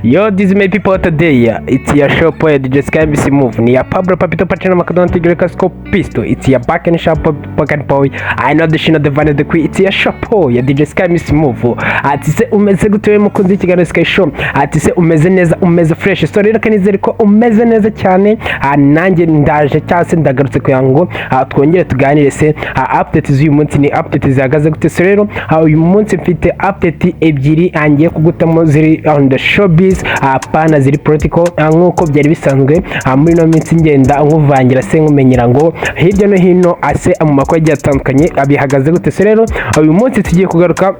Yo, this is my people today. It's your show boy DJ Sky MC Move. Ni ya Pablo Papito Pacino Macadon Tigre Casco Pisto. It's your back and sharp pocket boy. I know the shino the van the queen. It's your show boy ya DJ Sky MC Move. Ati se umeze gute we mukunzi w'ikiganiro Sky Show? Ati se umeze neza, umeze fresh. So rero kanizere ko umeze neza cyane. Nanjye ndaje cyangwa se ndagarutse kugira ngo twongere tuganire se update z'uyu munsi ni update zihagaze gute. So rero uyu munsi mfite update ebyiri ngiye kugutamo ziri on the showbiz, apana ziri political, nk'uko byari bisanzwe muri ino minsi ngenda nkuvangira se nkumenyera ngo hirya no hino ase mu makuru agiye atandukanye bihagaze gute. So rero uyu munsi tugiye kugaruka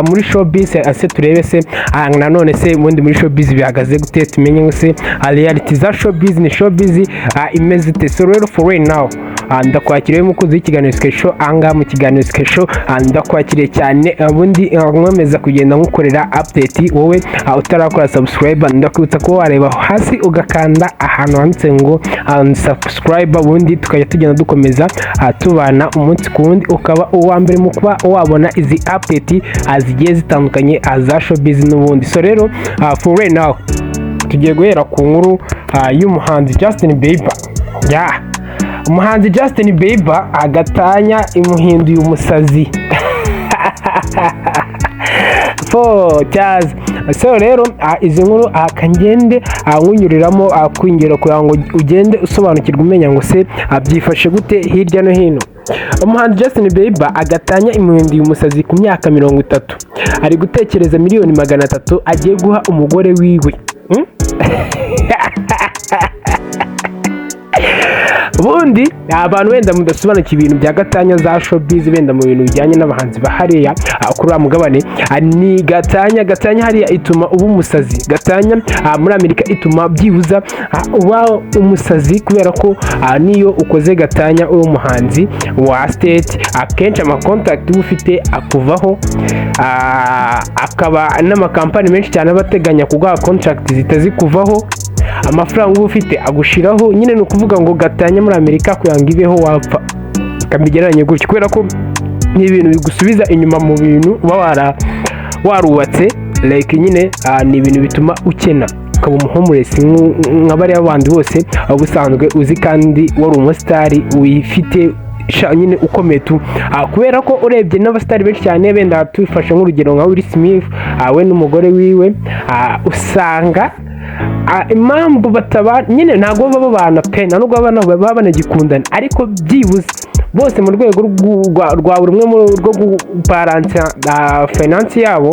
muri showbiz, ase turebe se nanone se ubundi muri showbiz bihagaze gute, tumenye ngo se reality za showbiz ni showbiz imeze ite. So rero for right now, ndakwakiriye mukunzi w'ikiganiro Sky Show. Ahangaha mu kiganiro Sky Show, ndakwakiriye cyane. Ubundi nkomeza kugenda nkukorera update. Wowe utarakora subscribe, ndakwibutsa kuba wareba hasi ugakanda ahantu handitse ngo subscribe, ubundi tukajya tugenda dukomeza tubana umunsi ku wundi, ukaba uwa mbere mu kuba wabona izi update zigiye zitandukanye za showbiz n'ubundi. So rero for right now tugiye guhera ku nkuru y'umuhanzi Justin Bieber. Yeah. Umuhanzi Justin Bieber agatanya imuhinduye umusazi fo cyaza. So rero izi nkuru kangende nkunyuriramo kwinjira kugira ngo ugende usobanukirwa umenya ngo se byifashe gute hirya no hino. Umuhanzi Justin Bieber agatanya imuhinduye umusazi ku myaka 30, ari gutekereza miliyoni 300 agiye guha umugore wiwe. Ubundi abantu wenda mudasobanukiwe ibintu bya gatanya za showbiz, wenda mu bintu bijyanye n'abahanzi ba hariya kuri uriya mugabane, ni gatanya. Gatanya hariya ituma uba umusazi. Gatanya muri Amerika ituma byibuza uba umusazi, kubera ko niyo ukoze gatanya uri umuhanzi wa state, akenshi amacontract uba ufite akuvaho, akaba n'amakampani menshi cyane aba ateganya kuguha contract zitazikuvaho, amafaranga uba ufite agushiraho nyine. Ni ukuvuga ngo gatanya muri Amerika kugira ngo ibeho wapfa, kabigereranye gutyo, kubera ko ni ibintu bigusubiza inyuma mu bintu uba warubatse, like nyine ni ibintu bituma ukena ukaba umuhomeless nka bariya bandi bose uba usanzwe uzi, kandi wari umusitari wifite nyine ukomeye tu. Kubera ko urebye n'abasitari benshi cyane, benda tubifashe nk'urugero nka Will Smith, we n'umugore wiwe, usanga impamvu bataba nyine ntabwo baba babana pe, nta nubwo baba banagikundana, ariko byibuze bose mu rwego rwa buri umwe rwo gubalansa finance yabo,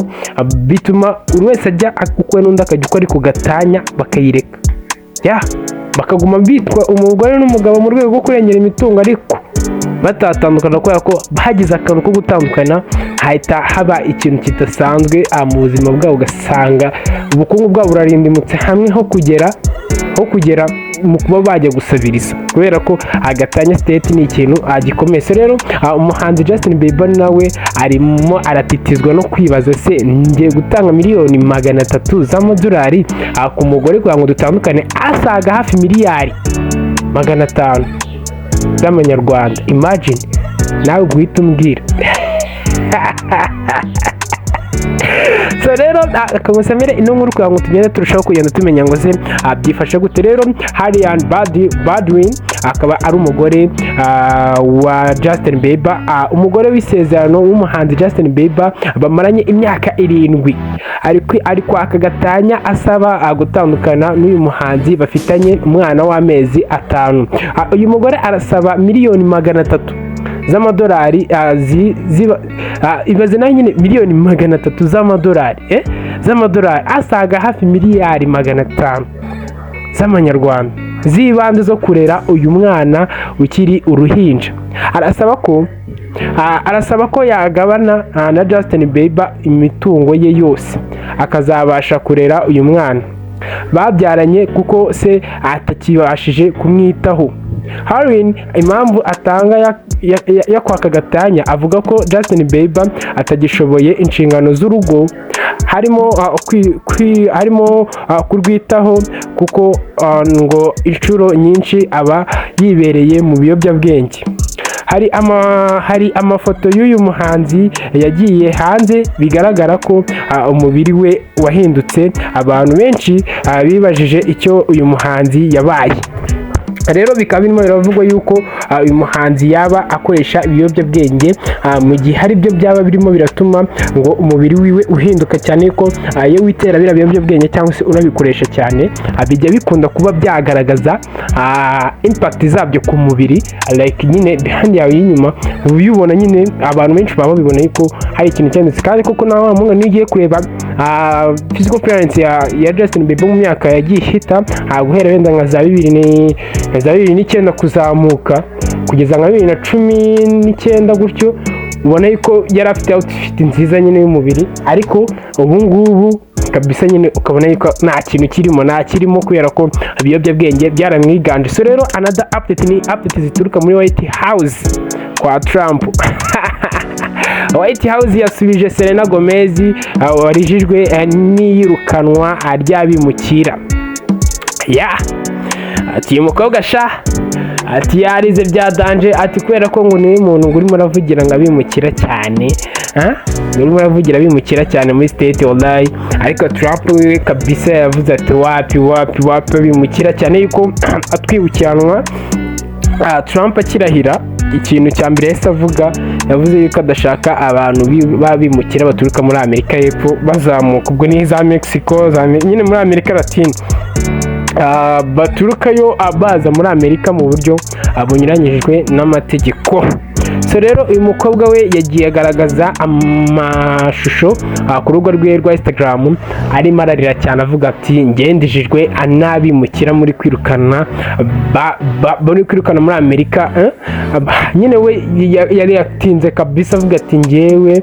bituma buri wese ajya ukwe n'undi akajya uko, ariko gatanya bakayireka ya bakaguma bitwa umugore n'umugabo mu rwego rwo kurengera imitungo, ariko batatandukana, kubera ko hagize akantu ko gutandukana hahita haba ikintu kidasanzwe mu buzima bwabo, ugasanga ubukungu bwabo burarindimutse hamwe ho kugera mu kuba bajya gusabiriza, kubera ko agatanya state ni ikintu gikomeye. So rero umuhanzi Justin Bieber nawe arimo aratitizwa no kwibaza se ngiye gutanga miliyoni 300 z'amadolari ku mugore kugira ngo dutandukane, asaga hafi miliyari 500 z'amanyarwanda. Imagine nawe guhita umbwira. So rero kamusamire ino nkuru kugira ngo tugende turushaho kugenda tumenya ngo se byifashe gute. Rero Hailey Baldwin akaba ari umugore wa Justin Bieber, umugore w'isezerano w'umuhanzi Justin Bieber bamaranye imyaka 7, ari kwaka gatanya asaba gutandukana n'uyu muhanzi bafitanye umwana w'amezi 5. Uyu mugore arasaba miliyoni 300 z'amadolari, ziba ibaze nayo nyine miliyoni 300 z'amadolari, z'amadolari asaga hafi miliyari 500 z'amanyarwanda z'ibanze zo kurera uyu mwana ukiri uruhinja. Arasaba ko yagabana na Justin Bieber imitungo ye yose akazabasha kurera uyu mwana babyaranye, kuko se atakibashije kumwitaho. Hailey impamvu atanga ya kwaka gatanya, avuga ko Justin Bieber atagishoboye inshingano z'urugo, harimo kurwitaho, kuko ngo inshuro nyinshi aba yibereye mu biyobyabwenge. Hari amafoto y'uyu muhanzi yagiye hanze, bigaragara ko umubiri we wahindutse. Abantu benshi bibajije icyo uyu muhanzi yabaye. Rero bikaba birimo biravugwa yuko uyu muhanzi yaba akoresha ibiyobyabwenge, mu gihe hari byo byaba birimo biratuma ngo umubiri wiwe uhinduka cyane, ko iyo witera biriya biyobyabwenge cyangwa se unabikoresha cyane, bijya bikunda kuba byagaragaza impact zabyo ku mubiri, like nyine behind yawe y'inyuma ubibona nyine. Abantu benshi baba babibona yuko hari ikintu cyanditse, kandi koko nawe wa mungu niyo ugiye kureba physical appearance ya Justin Bieber mu myaka yagiye ihita, guhera wenda nka za 2009 kuzamuka kugeza nka 2019 gutyo, ubona yuko yari afite outfit nziza nyine y'umubiri, ariko ubu ngubu kabisa nyine ukabona yuko nta kintu kirimo, nta kirimo, kubera ko ibiyobyabwenge byaramwiganje. So rero another update ni update zituruka muri White House kwa Trump. White House yasubije Selena Gomez warijijwe n'iyirukanwa ry'abimukira. Ya ati: "Uyu mukobwa sha," ati, "yarize bya danger," ati, "kubera ko ngo niwe muntu ngo urimo uravugira ngo abimukira cyane, urimo uravugira abimukira cyane muri state, wallahi." Ariko Trump we kabisa yavuze ati: "Wapi, wapi, wapi, abimukira cyane." Yuko atwibukiranwa, Trump akirahira, ikintu cya mbere yahise avuga, yavuze yuko adashaka abantu b'abimukira baturuka muri Amerika y'Epfo bazamuka, ubwo ni za Mexico, nyine muri Amerika Latine, baturukayo baza muri Amerika mu buryo bunyuranyijwe n'amategeko. So rero uyu mukobwa we yagiye agaragaza amashusho ku rubuga rwe rwa Instagram arimo ararira cyane, avuga ati: "Ngendejejwe anabimukira muri kwirukana muri kwirukana muri Amerika, eh?" Nyine we yari yatinze kabisa, avuga ati: "Ngewe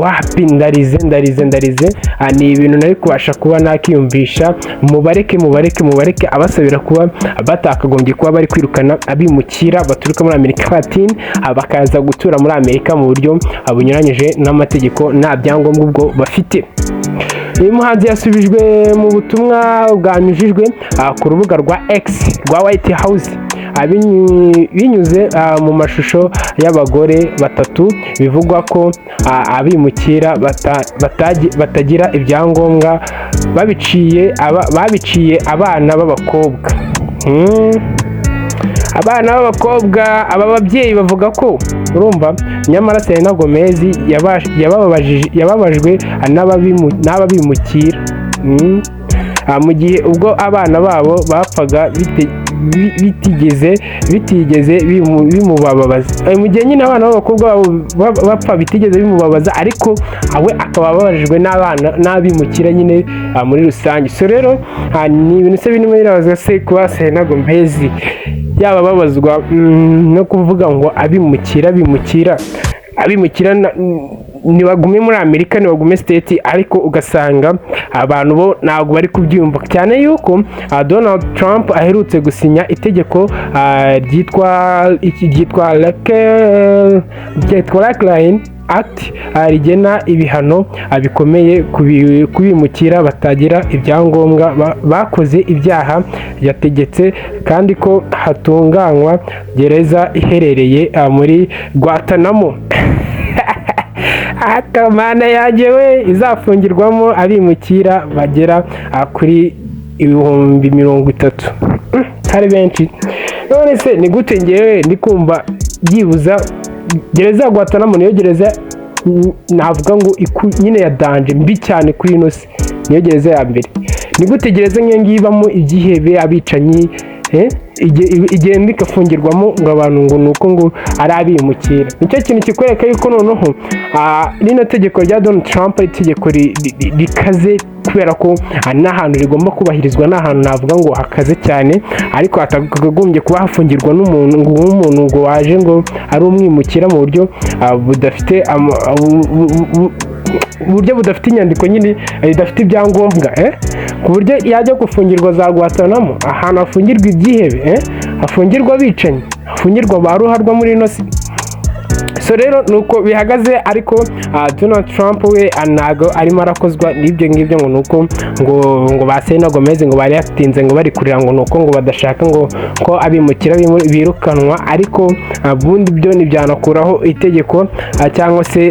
wapi, ndarize, ndarize, ndarize, ni ibintu nari kubasha kuba nakiyumvisha. Mubareke, mubareke, mubareke." Abasabira kuba batakagombye kuba bari kwirukana abimukira baturuka muri Amerika Latine, bakaza gutura muri Amerika mu buryo bunyuranyije n'amategeko, nta byangombwa ubwo bafite. Uyu muhanzi yasubijwe mu butumwa bwanyujijwe ku rubuga rwa X rwa White House, binyuze mu mashusho y'abagore batatu bivugwa ko abimukira batagira ibyangombwa babiciye abana b'abakobwa. Abana b'abakobwa, aba babyeyi bavuga ko urumva nyamara Selena Gomez yababajwe n'ababimukira. Mu gihe ubwo abana babo bapfaga bitigeze bimubabaza. Mu gihe nyine abana b'abakobwa babo bapfa bitigeze bimubabaza, ariko we akaba ababajwe n'abana n'abimukira nyine muri rusange. So rero ni ibintu se birimo birabazwa se kuba Selena Gomez yaba ababazwa no kuvuga ngo abimukira, abimukira, abimukira ntibagume muri Amerika, ntibagume state, ariko ugasanga abantu bo ntabwo bari kubyumva cyane, yuko Donald Trump aherutse gusinya itegeko ryitwa Lakeline Act, rigena ibihano bikomeye ku bimukira batagira ibyangombwa bakoze ibyaha. Yategetse kandi ko hatunganywa gereza iherereye muri Guantanamo, akamana yanjye we, izafungirwamo abimukira bagera kuri 30,000. Hari benshi. None se ni gute ngewe ndi kumva byibuza gereza ya Guantanamo niyo gereza navuga ngo nyine ya danger mbi cyane kuri ino si, niyo gereza ya mbere. Ni gute gereza nk'iyo ngiyo ibamo ibyihebe, abicanyi, igenda igafungirwamo ngo abantu ngo ni uko ngo ari abimukira? Nicyo kintu kikwereka yuko noneho rino tegeko rya Donald Trump ari itegeko rikaze, kubera ko n'ahantu rigomba kubahirizwa ni ahantu navuga ngo hakaze cyane, ariko hatakagombye kuba hafungirwa n'umuntu ngo nk'umuntu ngo waje ngo ari umwimukira mu buryo budafite uburyo budafite inyandiko nyine, bidafite ibyangombwa, ku buryo yajya gufungirwa za Guantanamo, ahantu hafungirwa ibyihebe, hafungirwa abicanyi, hafungirwa ba ruharwa muri ino si. So rero another update ni update zituruka muri So rero nuko bihagaze, ariko Donald Trump we ntago arimo arakozwa n'ibyo ngibyo, ngo nuko ngo ba Selena Gomez ngo bari yatinze, ngo bari kurira, ngo nuko ngo badashaka ngo ko abimukira birukanwa. Ariko bundi byo ntibyanakuraho itegeko cyangwa se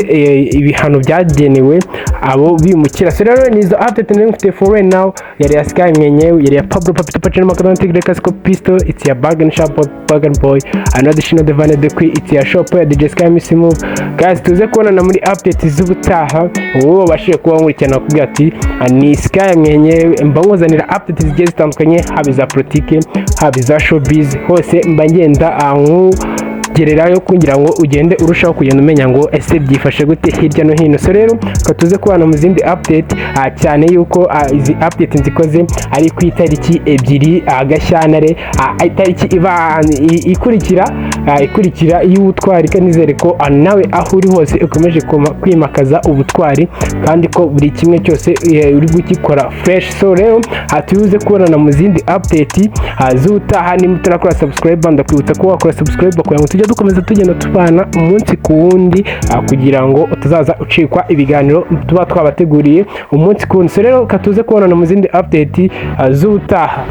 ibihano byagenewe abo bimukira. So rero ni izo update nari mfite for right now. Yari ya Sky mwenyewe, yari ya Pablo Papito Pacino Macadon Tigre Casco Pistol. It's your bag and sharp bag and boy, another shino the van the queen. It's your shop ya DJ Sky MC Move. Guys, tuze kubonana muri update z'ubutaha. Wowe wabashije kuba nkurikirana, kubwira ati ni Sky mwenyewe, mba nkuzanira update zigiye zitandukanye, haba iza politike, haba iza showbiz, hose mba ngenda gererayo kugira ngo ugende urushaho kugenda umenya ngo ese byifashe gute hirya no hino. So rero reka tuze kubana mu zindi update, cyane yuko izi update nzikoze ari ku itariki 2 Gashyantare, itariki iba ikurikira y'ubutwari. Kandi nizere ko nawe aho uri hose ukomeje kwimakaza ubutwari, kandi ko buri kimwe cyose uri gukikora fresh. So rero tuze kubonana mu zindi update z'ubutaha. Niba utarakora subscribe, ndakwibutsa ko wakora subscribe kugira ngo tujye dukomeza tugenda tubana umunsi ku wundi, kugira ngo utazaza ucikwa ibiganiro tuba twabateguriye umunsi ku wundi. So rero reka tuze kubonana mu zindi update z'ubutaha.